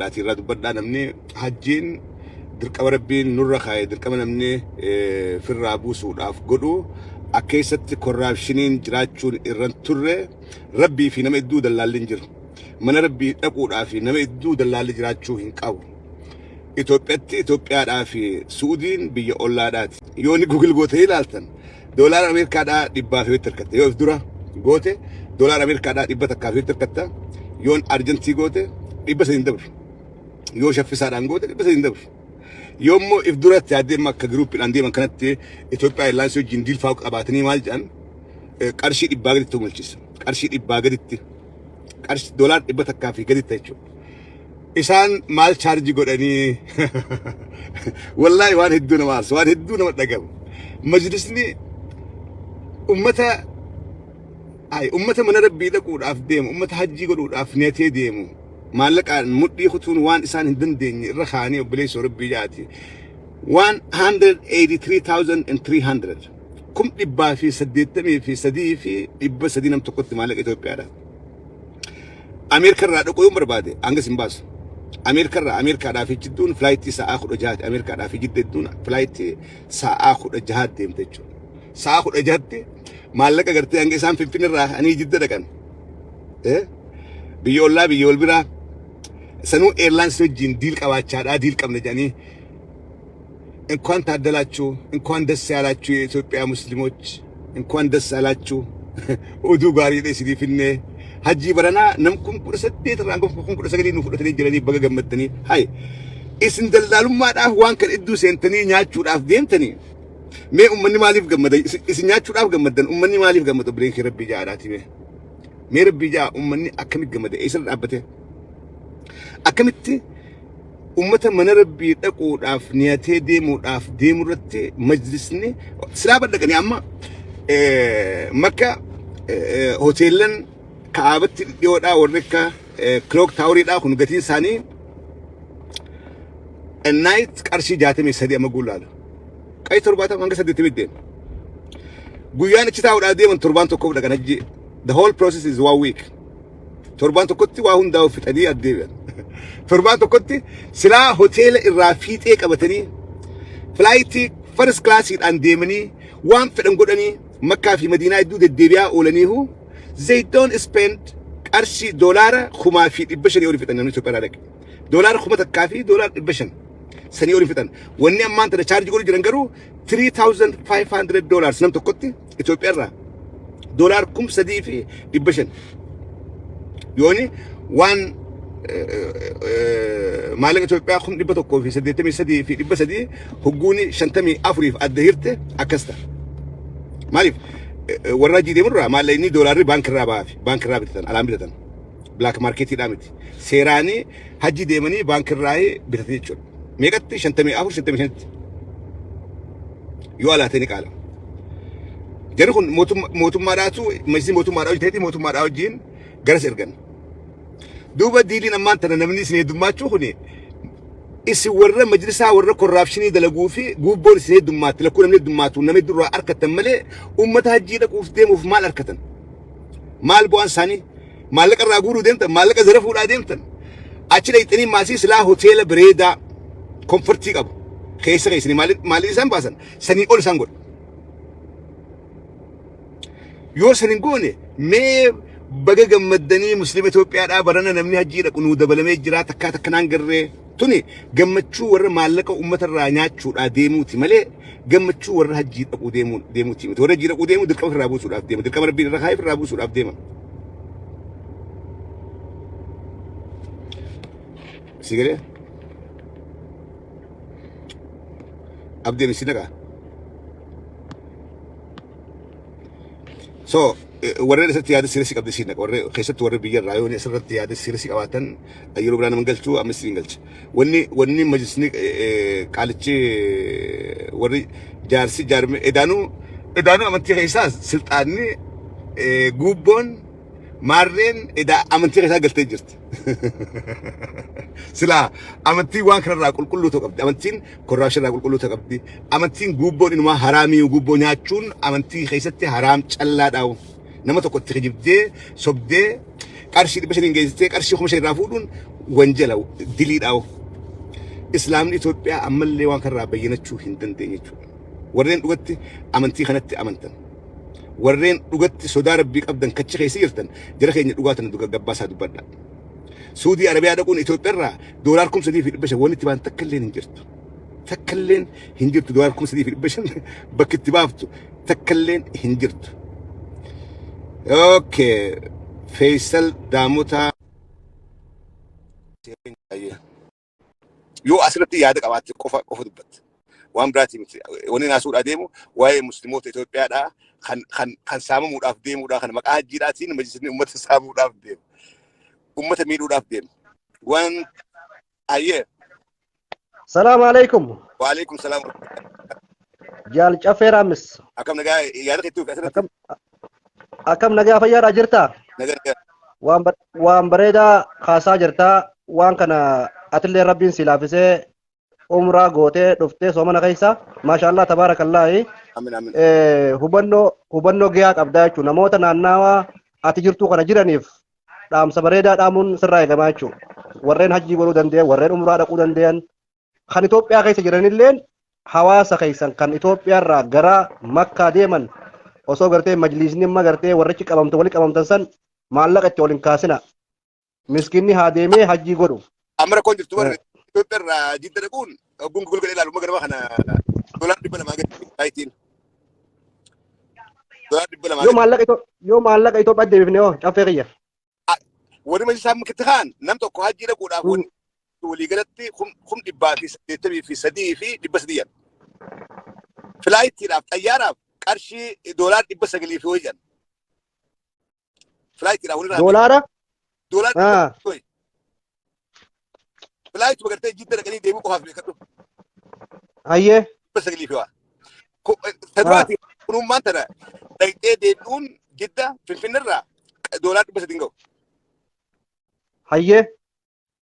Dhaatii irraa dubbadhaa. Namni hajjiin dirqama Rabbiin nurra kaa'e, dirqama namni firraa buusuudhaaf godhu akkeessatti korraapshiniin jiraachuun irran turre. Rabbii fi nama idduu dallaalli hin jiru. Mana Rabbii dhaquudhaa fi nama idduu dallaalli jiraachuu hin qabu. Itoophiyaatti, Itoophiyaadhaa fi Suudiin biyya ollaadhaati. Yoo ni Google gootanii ilaaltan, doolaara Ameerikaadhaa dhibbaa fi harkatta. Yoo if dura goote, doolaara Ameerikaadhaa 100 fi harkatta. Yoon Arjantii goote, 300 dabru. Yoo shaffisaadhaan goote, 300 dabru. Yoo immoo if duratti adeema akka giruuppiidhaan deeman kanatti Itoophiyaa Airlines wajjin diilfaa qabaatanii maal jedhan, qarshii dhibbaa gaditti umalchiisa. Qarshii dhibbaa gaditti. Qarshii doolaara 100 fi gaditti jechuudha. Isaan maal chaarjii godhanii? Wallaahi waan hedduu nama aarsu, waan hedduu nama dhagahu. Majlisni ummata ay ummata mana Rabbii dhaquudhaaf deemu, ummata hajjii godhuudhaaf niyatee deemu, maallaqaan mudhii kutuun waan isaan hin dandeenye irra kaa'anii, obboleessoo Rabbii jaati. 183,300, 183,300 nam tokkotti maallaqa Itoophiyaadha. Ameerika irraa dhaquu yoo barbaade hangas hin baasu. Ameerika irraa Ameerikaadhaa fi jidduun filaayitii sa'aa 16ti. Ameerikaadhaa fi jidduun filaayitii sa'aa 16 deemte jechuudha. Sa'aa 16tti maallaqa gartee hanga isaan Finfinnee irraa anii Jidda dhaqan. Biyya ollaa, biyya wal biraa sanuu airlines wajjin deal qabaachaadhaa, deal qabna jedhanii, እንኳን ታደላችሁ፣ እንኳን ደስ ያላችሁ፣ የኢትዮጵያ ሙስሊሞች እንኳን ደስ ያላችሁ። Oduu gaariidha isinii finnee, hajjii baranaa nam 18,000 irraa hanga 19,000 nu fudhatanii jiranii, baga gammaddanii. Hay, isin daldaalummaadhaaf waan kan iddoo seentanii nyaachuudhaaf deemtanii, mee ummanni maaliif gammada? Isin nyaachuudhaaf gammaddan, ummanni maaliif gammada? Obboleen kee, Rabbii ja'aadhaati, mee Rabbii ja'a, ummanni akkamitti gammada? Eessarra dhaabbate? Akkamitti ummata mana Rabbii dhaquudhaaf niyatee deemuudhaaf deemu irratti majlisni silaa dhaqanii amma Makka hoteellan Ka'aabatti dhiyoodhaa, warri akka Clock Toweriidhaa kun gatiin isaanii night qarshii 63 amma guulaala. Qarshii 70 hanga 80 deema. Guyyaan achi taa'uudhaaf deeman torbaan tokkoof dhaqan hajji. The whole process is one week. Torbaan tokkotti waa hundaa fixanii addeebi'an. Torbaan tokkotti silaa hoteela irraa fiixee qabatanii, filaayitii first classiidhaan deemanii, waan fedhan godhanii, Makkaa fi Madiinaa hedduu deddeebi'aa oolaniihu, they don't spend qarshii doolaara 5,500 oli fixan namni Itoophiyaa irraa dhaqe. Doolaara 1,000 fi doolaara 500 sanii oli fixan. Wanni ammaan tana chaarjii godhu jiran garuu $3500 nam tokkotti Itoophiyaa irraa, doolaara 3,500. Yooni waan maallaqa Itoophiyaa 183,300 hogguuni 54f adda hirte akkas ta'a. Maaliif warra hajii deemurraa maallaqni doolaarri baankirraa ba'aafi baankirraa bitatan, alaan bitatan, black marketiidhaa miti. Seeraanii hajii deemanii baankirraa bitatan jechuudha. Meeqatti? 54, 55tti. Yoo alaatee ni qaala. Jarri kun mootummaadhaatu, majlisni mootummaadhaa hojjeteeti, mootummaadhaa wajjin garas ergan. Duuba diiliin ammaan tana namni isin heddummaachuu kuni, isin warra majlisaa, warra korraapshinii dalaguu fi guubboon isin heddummaatti, lakkuu namni heddummaatu nama hedduu irraa arkatan malee, uummata hajjii dhaquuf deemuuf maal arkatan? Maal bu'aan isaanii? Maallaqa irraa guuruu deemtan, maallaqa zarafuudhaa deemtan. Achi dhaqxanii maasii silaa hoteela bareedaa komfortii qabu keessa keessanii maaliif isaan baasan sanii ol isaan godha. Yoo san hin goone, mee baga gammaddanii Musliima Itoophiyaadhaa, barana namni hajjii dhaqu nuu dabalamee jira, takkaa takkanaan garree tuni gammachuu warra maallaqa uummata irraa nyaachuudhaa deemuuti malee gammachuu warra hajjii dhaquu deemuuti miti. Warra hajjii dhaquu deemu dirqama irraa buusuudhaaf deema. Dirqama Rabbiin irra kaa'eef irraa buusuudhaaf deema. Si galee? Abdii si naqaa? So warreen asirratti yaada sirrii qabdi siin naqa. Warreen keessatti warri biyya irraa yoo asirratti yaada sirrii qabaatan, yeroo biraa nama galchuu amma siin galcha. Wanni majlisni qaalichi, warri jaarsi jaarme edaanuu amantii keessaa silxaanni guubboon maarreen edaa amantii keessaa galtee jirti. Silaa amantiin waan kanarraa qulqulluu ta'uu qabdi. Amantiin korraapshinii irraa qulqulluu ta'uu qabdi. Amantiin guubboon inumaa haraamii, guubboo nyaachuun amantii keessatti haraam callaadhaa. Nama tokko itti kijibdee, sobdee, qarshii 500n geessitee qarshii 5,000 irraa fuudhuun Wanjala diliidhaa. Islaamni Itoophiyaa ammallee waan kanarraa bayyanachuu hin dandeenye jechuudha. Warreen dhugatti amantii kanatti amantan, warreen dhugatti sodaa rabbii qabdan kachi keessa jirtan, jara keenya dhugaa tana dhuga gabbaasaa dubbadha. Suudii Arabiyaa dhaquun Itoophiyaa irraa doolaar 3,500 wanni itti baan takka illee hin jirtu. Takka illee hin jirtu, doolaar 3,500 bakki itti baaftu takka illee hin jirtu. Okay. Faisal Daamotaa yoo asirratti yaada qabaatte qofa qofa dubbatte. Waan biraatii miti. Wanni naasuudhaa deemu waa'ee musliimoota Itoophiyaadhaa kan saamamuudhaaf deemuudhaa kan maqaa hajjiidhaatiin majlisni uummata saamuudhaaf deemu. Uummata miidhuudhaaf deemu. Waan ayyee. Salaamu alaikum. Waalaikum salaam. Jaal Caffee Raammis. Akkam nagaa, yaada keetti asirratti. Akkam nagaa, fayyaadhaa jirtaa? Nagaa nagaa. Waan bareedaa kaasaa jirtaa. Waan kana atillee rabbiin si laafisee umraa gootee dhuftee soomana keessa, maashaallah, tabaarakallaahi. Amin amin. Hubannoo gahaa qabdaa jechuudha. Namoota naannawaa ati jirtuu kana jiraniif dhaamsa bareedaa dhaamuun sirraa eegamaa jechuudha. Warreen hajjii godhuu danda'an, warreen umraa dhaquu danda'an, kan Itoophiyaa keessa jiranilleen hawaasa keessan kan Itoophiyaa irraa gara Makkaa deeman osoo gartee majliisni amma gartee warrichi qabamte wali qabamtan san maallaqa itti ol hin kaasina. Miskiinni haa deemee hajjii godhu. Amma rakkoon jirtu warri Itoophiyaa irraa Jidda dhaquun ogguun Google godhee ilaalu ganama kana $200 gadi flightiin. $200 Yoo gadi. Yoo maallaqa Itoophiyaa deebifne hoo, Caffee kiyya? Warri majlisaa mukitti kaan nam tokko hajjii dhaquudhaaf wanni waliigalatti 883,300 jedha. Flightiidhaaf, xayyaaraaf qarshii $900 fi wayii jedhan. Flightiidhaaf walirraa Doolaara? Doolaar dhibba wayi. Flightuma gartee Jidda dhaqanii deemuu qofaaf beekadhu. 900 fi waa. Ta duraati kunummaan tana dhaqxee deebi'uun Jidda Finfinneerraa $300 hin ga'u.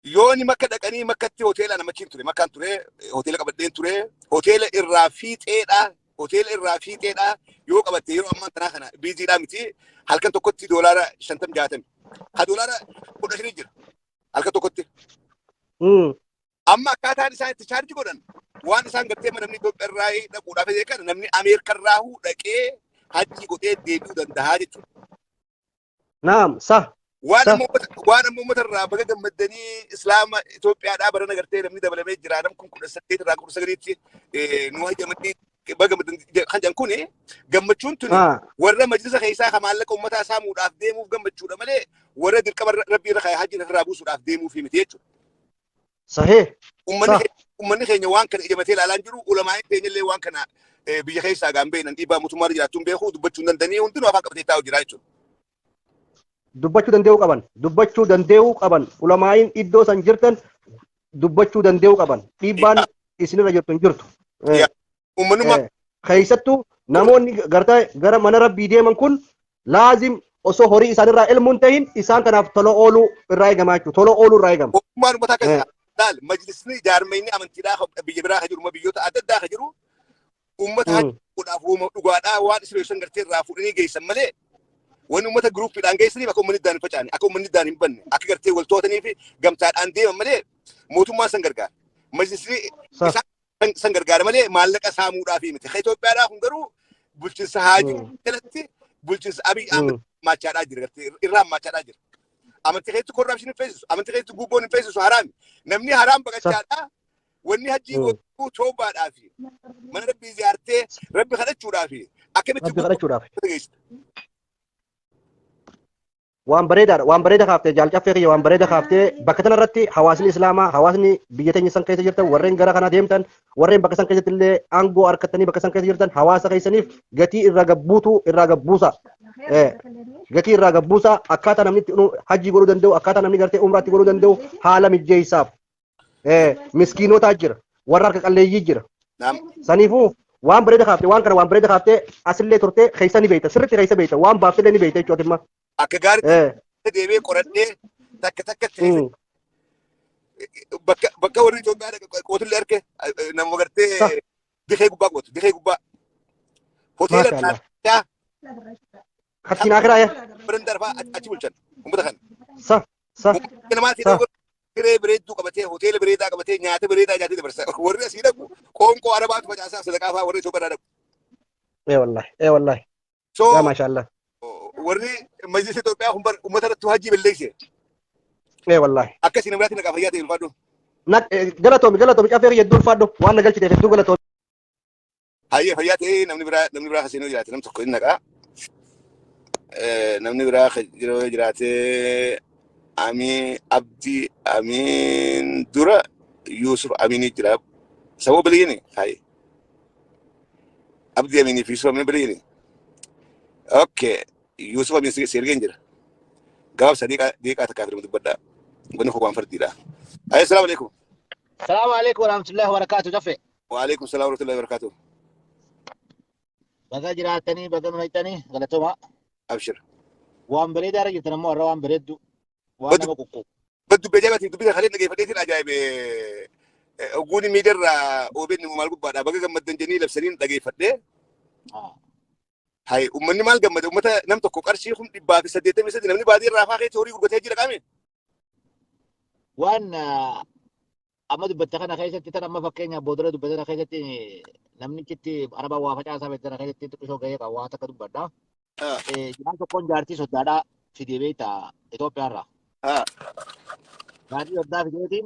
Yooni Makka dhaqanii Makkatti hoteela namachiin ture. Makkaan ture, hoteela qabadheen ture. Hoteela irraa fiixeedha. Hoteela irraa fiixeedha. Yoo qabatte yeroo ammaa tanaa kana busydhaa miti. Halkan tokkotti $50, 60. Ha $15 jira. Halkan tokkotti. Amma akkaataan isaan itti charge godhan waan isaan gartee namni Itoophiyaa irraa dhaquudhaaf kana namni Ameerikaa irraa dhaqee hajji godhee deebi'uu danda'a jechuudha. Naam, sa. Waan amma uummata irraa baga gammaddanii Islaama Itoophiyaadhaa barana gartee namni dabalamee jira, nam kun 18 irraa 19tti nu hayyamanii baga gammaddan kan jedhan kuni, gammachuun tuni warra majlisa keessaa kan maallaqa uummataa saamuudhaaf deemuuf gammachuudha malee warra dirqama rabbii irra kaa'e hajji irraa buusuudhaaf deemuuf miti jechuudha. Uummanni keenya waan kana ijamatee ilaalaa hin jiru. Ulamaa'in keenya illee waan kana biyya keessaa gaan beeknan dhiibbaa mootummaa irra jiraattuun beeku dubbachuu hin danda'anii, hundinuu afaan qabatee taa'u jira jechuudha. Dubbachuu danda'uu qaban. Dubbachuu danda'uu qaban. Ulamaa'iin iddoo san jirtan dubbachuu danda'uu qaban. Dhiibbaan isinirra jirtu hin jirtu. Uummanummaa Keessattuu namoonni gartee gara mana rabbii deeman kun laazim osoo horii isaanirraa ilmuun tahin isaan kanaaf tola ooluu irraa eegama jechuudha. Tola ooluu irraa eegama. Mootummaan uummataa keessa laal, majlisni jaarmeenyi amantiidhaa biyya biraa kan jiru, biyyoota adda addaa kan jiru, uummata hajjuudhaaf uuma dhugaadhaa waan isin ibsan gartee irraa fuudhanii geessan malee wanni uummata groupiidhaan geessaniif akka uummanni iddaan hin facaane, akka uummanni iddaan hin banne, akka gartee wal to'atanii fi gamtaadhaan deeman malee mootummaan san gargaara. Majlisni isaan san gargaara malee maallaqa saamuudhaaf miti. Ka Itoophiyaadhaa kun garuu bulchiinsa Haajii jalatti bulchiinsa Abiy Ahmed maachaadhaa jira, gartee irraa maachaadhaa jira. Amantii keessatti corruption hin feesisu, amantii keessatti guubboon hin feesisu, haraami. Namni haraam baqachaadhaa wanni hajjii gootuu toobaadhaa fi mana rabbii ziyaartee rabbi kadhachuudhaa fi akkamitti Rabbi kadhachuudhaaf. geessita. Waan bareedaadha. Waan bareeda kaaftee, Jaal Caffee kiyya, waan bareeda kaaftee. Bakka kanarratti hawaasni Islaamaa, hawaasni biyya teenya san keessa jirtan, warreen gara kana deemtan, warreen bakka san keessatti illee aangoo harkattanii bakka san keessa jirtan, hawaasa keessaniif gatii irraa gabbuutu irraa gabbuusa. Gatii irraa gabbuusa, akkaataa namni itti hajjii godhuu danda'u, akkaataa namni gartee umraatti godhuu danda'u haala mijjeessaaf. Miskiinotaa jira, warra harka qalleeyyii jira. Saniifuu waan bareeda kaaftee, waan kana waan bareeda kaaftee, asillee turtee keessa ni beekta, sirriitti keessa beekta, waan baaftellee ni beekta jechuudha imma. Akka gaariitti deemee qoradhee takka takkatti bakka warri Itoophiyaa qootullee arge, nama gartee dikee gubbaa qootu, dikee gubbaa. Hoteela Maashaallah. dhaabbataa Kattiin akiraa yaa. Baran darbaa achi bulchan uummata kana. Sa sa. Uummata namaatii Siree bareedduu qabatee, hoteela bareedaa qabatee, nyaata bareedaa nyaatee dabarsa. Warri asii dhaqu qoonqoo Arabaatu facaasaa sadaqaa fa'aa warri Itoophiyaa dhaqu. Ee wallahi, ee wallahi. So Yaa maashaallah. warri majlisa Itoophiyaa kun bar uummata irratti hajii balleesse. Ee wallahi. Akkasii nama biraatti naqaa fayyaa ta'e ulfaadhu. Na galatoomi, galatoomi, Caffee kiyya, hedduu ulfaadhu, waan na galchiteef hedduu galatoomi. Hayyee, fayyaa ta'e. Namni biraa kaseenuu jiraate nam tokko hin naqaa. Namni biraa yeroo jiraate Amiin Abdii Amiin dura Yuusuf Amiinii jira. Sababa biliini hayyee. Abdii Amiinii fi Yuusuf Amiin biliini. Okay. Yuusuf Amiin si ergeen jira. Gabaabsa, deeqaa takkaa fi dubbadhaa. Wanni koo waan fardiidha. Ayyee, salaamu alaikum. Salaamu alaikum warahmatullahi wabarakatuh, Caffee. Wa alaikum salaam warahmatullahi wabarakatuh. Baga jiraattanii, baga nu hayxanii, galatooma. Abshir. Waan bareedaa irra jirtan ammoo har'a, waan bareeddu waan nama quqqu. Dubbii ajaa'ibaatiin dubbii kana dhageeffadheetiin ajaa'ibe. Ogguun miidiyaarraa OBN maal gubbaadha baga gammaddan jedhanii labsaniin dhageeffadhee. Hay, uummanni maal gammade? Uummata nam tokko qarshii 183,000 namni baadiyyaa irraa afaa keessa horii gurguratee jira qaame. Waan amma dubbatte kana keessatti, tan amma fakkeenyaaf boodara dubbate kana keessatti, namnichitti araba waa facaasaa beekte kana keessatti xiqqishoo gahee qaba, waa takka dubbadha. Jaan tokkoon jaartii soddaadhaa fidee beekta Itoophiyaarraa. Jaartii soddaa fideetiin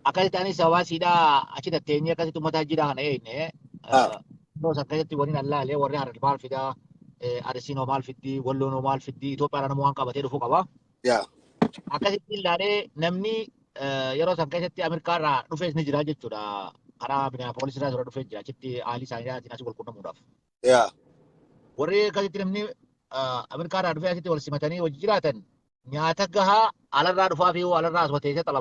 akkasitti anis sababaa siidhaa achi tatteenyee akkasitti uummata hajjiidhaa kana eegne. Yeroo san keessatti waliin allaalee warri Harar maal fidaa, Arsiinoo maal fiddii, Walloonoo maal fiddii, Itoophiyaadhaa nama waan qabatee dhufuu qaba. Akkasitti ilaalee namni yeroo san keessatti Ameerikaarraa dhufees ni jira jechuudha. Karaa Minneapolis irraa dura dhufee jira achitti haalli isaanii asii wal quunnamuudhaaf. Warri akkasitti namni Ameerikaarraa dhufee asitti wal simatanii hojii jiraatan nyaata gahaa alarraa dhufaa fi alarraa asuma teessee xalaba.